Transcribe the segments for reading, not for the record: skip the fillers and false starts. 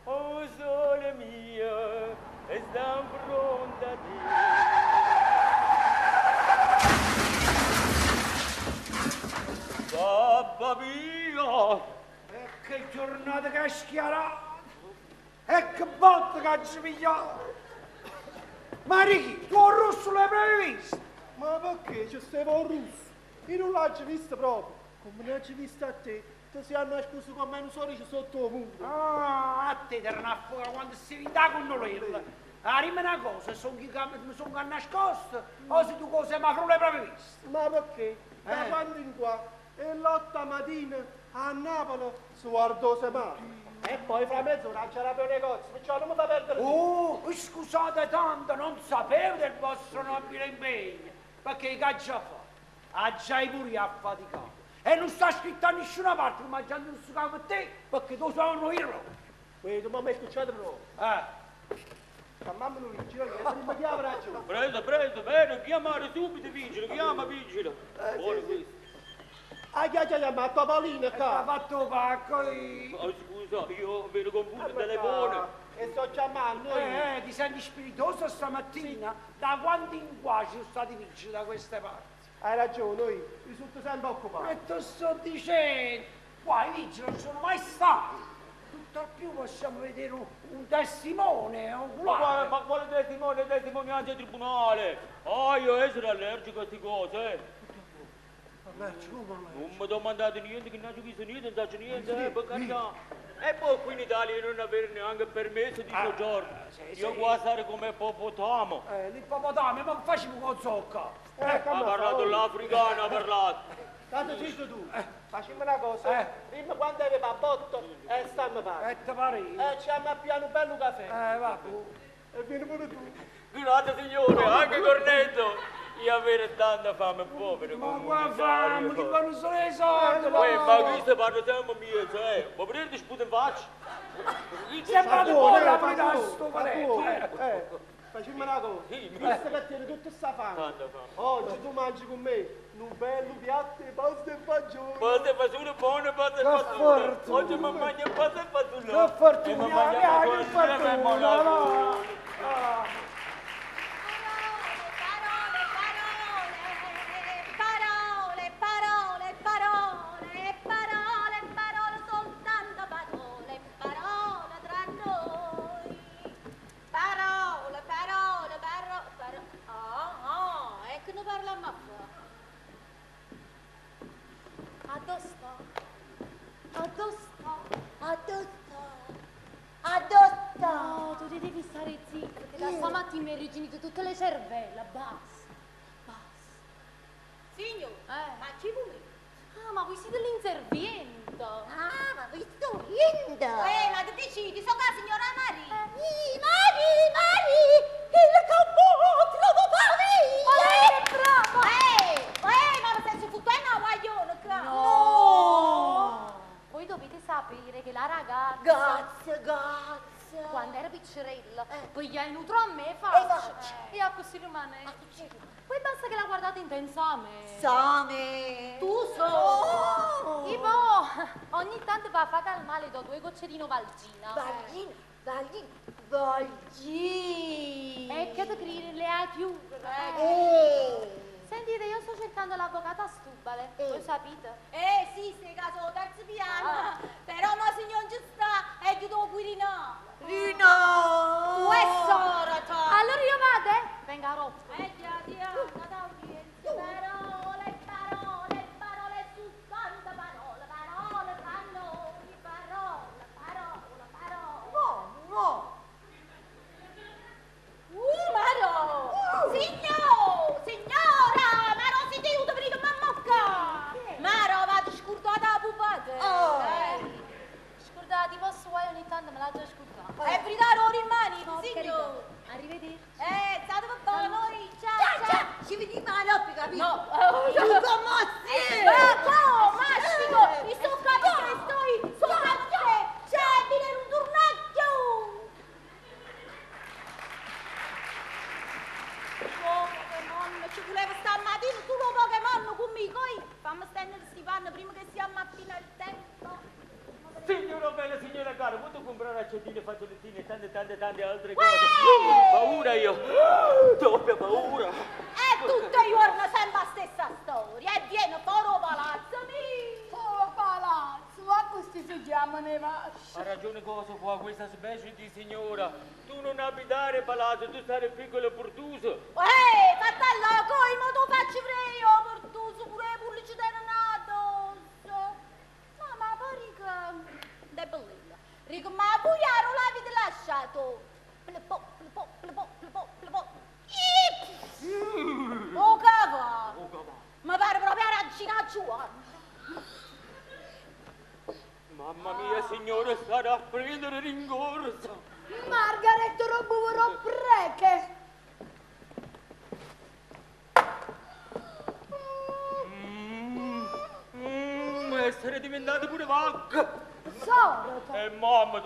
Oh sole mio, e sta in fronte a te. Babba mia! E che giornata che è schiarata! E che botta che ci pigliato! Ma Ricky, tu il russo l'hai proprio visto? Ma perché ci stava un russo? Io non l'ho visto proprio. Come non l'ho visto a te, ti sei nascosto come un sorice sotto il muro. Ah, a te ti erano a fuoco quando sei da con noi. Ah, dimmi una cosa, sono chi che mi sono nascosto o se tu cose ma non l'hai proprio visto? Ma perché? Da Eh. quando in qua? E l'otta mattina a Napoli si guardò semaforo. E poi fra mezz'ora c'era per un negozio, perciò non mi fa perdere tempo. Oh, scusate tanto, non sapevo del vostro nobile impegno, perché che già fatto? Ha già pure affaticato. E non sta scritto a nessuna parte che mangiando un succo con te, perché tu sono io. Vedo, ma mi hai scocciato proprio. Eh, Chiamiamolo vigile, che non mi chiama ragione. Preso, preso, bene, chiamare subito vigile, chiama vigile. Buono questo. Ah, chi ha chiamato Topolino ha qua? fatto pacco io. Oh, scusa, io vedo confuso il telefono. E sto chiamando io. Ti senti spiritoso stamattina? Da quando in qua ci sono stati vigili da queste parti? Hai ragione, io risulto sempre occupato. E te sto dicendo, qua i vigili non sono mai stati. Tutt'al più possiamo vedere un testimone Ma oculare. quale, ma quale testimone, testimonianza al tribunale? Ah, io essere allergico a queste cose, eh. Allergico, come allergico? Non mi domandate niente, che non ho visto niente, non so niente, per carità. E poi qui in Italia non avere neanche permesso di soggiorno. sì, Io sì. qua stare come ippopotamo. L'ippopotamo, ma facciamo con zocca. Ha Come parlato fa? l'africano, ha parlato. Tanto zitto tu. Facciamo una cosa. Eh. Dimmi quando arriva a botto e stiamo fare. E te pare? E ci abbiamo appiano un bello caffè. Vabbè. E vieni pure tu. Grazie signore, anche cornetto. Io avere tanta fame, povero Ma qua comunitario. fame, che vanno solo i soldi. Uè, ma questo parla sempre mio, cioè, ma prendete sputo in faccia? Sembra Fa di buono, buona eh, la fa verità buono, sto fa paletto. buono. Facciamo una cosa. Sì, Visto che tieni tutta sta fame. Tanta fame. Oggi tu mangi con me un bello piatto di pasta e fagioli. Pasta e fagioli buone, pasta e Che fagioli. fortuna. Oggi mi mangio pasta e fagioli. Che fortuna, E mi mangio che fagioli, fortuna, no. Ah. Parole, parole, parole, parole, parole, soltanto parole, parole tra noi. Parole, parole, parole, parole. Oh, oh, ecco ne parliamo a fare. Addosso, addosso, addosso, addosso. No, tu ti devi stare zitto, che da stamattina mi hai riginito tutte le cervella, basta, basta. Signor, Eh. ma ci vuoi? Ah, ma voi siete l'inserviente. Ah, ma vi sto riendo. Ma che decidi? So che la signora Maria. Mari, Mari, il cappotto lo fa via. Ma lei è brava. Ma lo stai fottendo una guaglione qua. No! Voi dovete sapere che la ragazza... Grazie, grazie. Quando era piccerella, poi gli nutro a me faccio. faccio. E a così rimane. Poi basta che la guardate intensamente. Same. Tu so. Oh. E poi ogni tanto per far calmare le do due gocce di Novalgina. Valgina, Valgina, Valgina. E che ti credi le ha chiuse. Sentite, io sto cercando l'avvocata Stubale, voi sapete? Sì, sei caso terzo piano. Però ma signor ci sta, è chiuso Quirinale. Rino! Tu è sorata. Allora io vado, eh? Venga a rotto. Già, Diana, da udienza. Parole, parole, parole, soltanto parole, parole tra noi, parole, parole, parole. No, no. Maro! Signor, signora, Maro, si ti aiuto per mamma qua. Maro, vado scordata la pupata. Oh. Scordate, posso guai ogni tanto me la già scordata. E bridare ora in mani, No, per signor. carità. Arrivederci. State papà, noi, ciao, ciao. Ci vedi male, capito? No. Tu commossi! Ma ciao, mastico, mi sto capendo che sto, sono a te, c'è, dire un tornacchio. Oh, che mamma ci voleva stamattina solo Pokémon con me, poi fammi stendere sti panni prima che si ammappina il tempo. Signora bella, signora cara, posso comprare accendine, fazzolettine e tante tante tante altre Uè! cose. Paura io! Doppia paura! E tutti i giorni sempre la stessa storia, e viene fuori il palazzo mio. Oh, palazzo, ma questi si chiamano i vasci. Ha ragione cosa qua, questa specie di signora. Tu non abitare palazzo, tu stare piccolo e portuso. Ehi, fatta coi, ma tu facci freo, portuso, pure le pulci addosso. No, ma poi rica, debellina. Rico, ma voi ero l'avete lasciato. Plepo, plepo, plepo, plepo, plepo. Ip! Oh, cavolo! Oh, cavolo. Mi pare proprio la regina Giovanna. Mamma mia, signora, sarà a prendere rincorsa. Margaret Robuvero preche. Essere diventata pure vacca. Sorota. E mamma.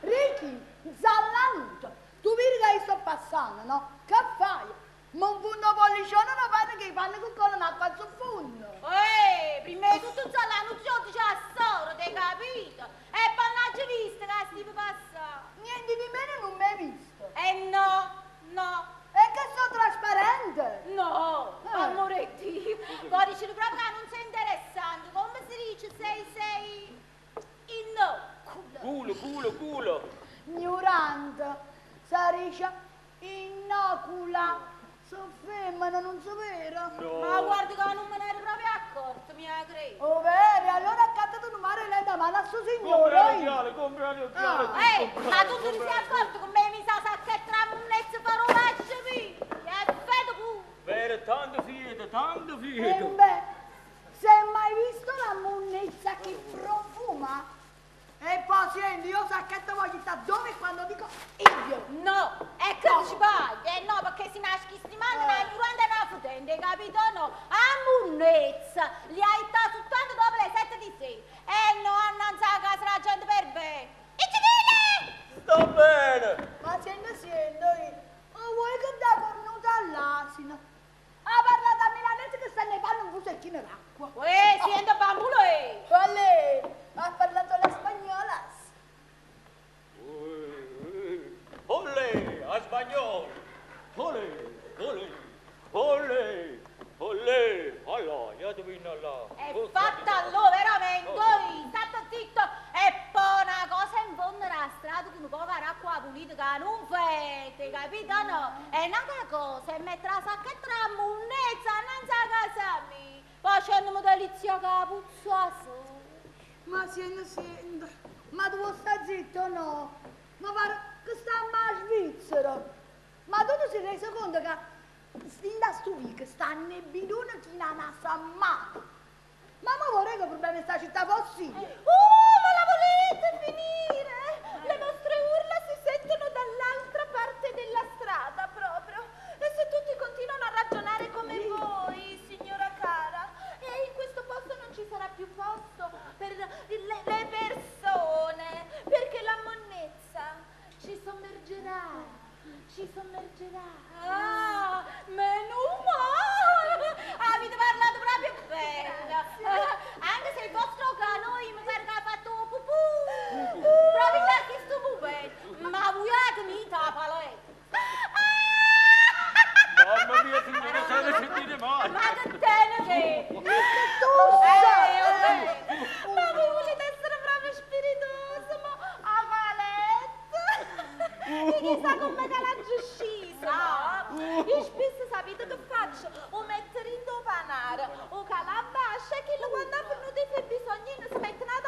Ricky, zallanuto. Tu vedi che io sto passando, no? Che fai? Ma un punto pollicione non fanno che fanno con l'acqua sul fondo. Ehi, prima di tutto zallanuto dice a sorda, hai capito? E poi non l'hai visto che stivo passando. Niente di meno non mi hai visto. Eh no, no. E che sono trasparente? No, amore Dio. Poi dice proprio che non sei interessante. Come si dice? Sei innoculo. Culo, culo, culo. Ignorante. Si dice innocula. Sono femmina, non so vero? No. Ma guarda che non me ne ero proprio accorto, mi credi. Oh vero, allora accattato un mare lei da mano a suo signore. Comprare occhiali, comprare occhiali. Ah. Ehi, ma tu ti sei accorto come mi sa sacchetta tra munnezza farò lasciami? E vedo pure. Vero, tanto fieto, tanto E fieto. beh, se hai mai visto la munnezza che profuma? E poi senti, io sacchetto voglio stare dove e quando dico io. No, è che ci vai? Eh no, perché si nasce sti mani, una ignorante e una fudente, capito? No, a munnezza, li hai soltanto dopo le 7 di sera. Eh no, annanzi a casa la gente per bene. E ci viene! Sta bene. Ma senti, senti, o vuoi che da cornuta all'asino? Ha parlato a milanese che sta nei panni un fusecchino d'acqua. Uè, sento bambulo, eh! Qual è? Ha parlato la spagnola. Olè, a spagnolo. Olè, olè, olè, olè. Allora, andiamo in là. È fatta allora, veramente, oi, state zitto. E poi una cosa in fondo alla strada con un po' d'acqua pulita che non fate, capito no? È un'altra cosa, è mettere la sacchetta la munnezza innanzi a casa mia. Poi c'è una delizia che puzza solo. Ma senti, senti, ma tu vuoi stare zitto o no? Ma pare che sta a Svizzera. Ma tu ti sei reso conto che in da sto vico stanno i bidoni chi non ha sammata? Ma ma vorrei che problemi sta città possibile. Oh, ma la volete finire? Le vostre urla si sentono dall'altra parte della strada proprio. E se tutti continuano a ragionare come voi, signora cara, e in questo posto non ci sarà più posto per le persone, perché la monnezza ci sommergerà. Ci sommergerà. Ah, meno male! Avete parlato proprio bene. Anche se il vostro canoi mi pare che ha fatto pupù. Proprio perché sto pupè. Ma voi mi ta paletta. Mamma mia, signora, se ne sentire male. Ma che tenete? Che tosse! Ma voi volete essere proprio spiritoso, ma a paletta! E chissà come che l'ha scesa! Io spesso sapete che faccio? O mettere in do panare, o calabascia, e che quando ha venuto i suoi bisognini si mette una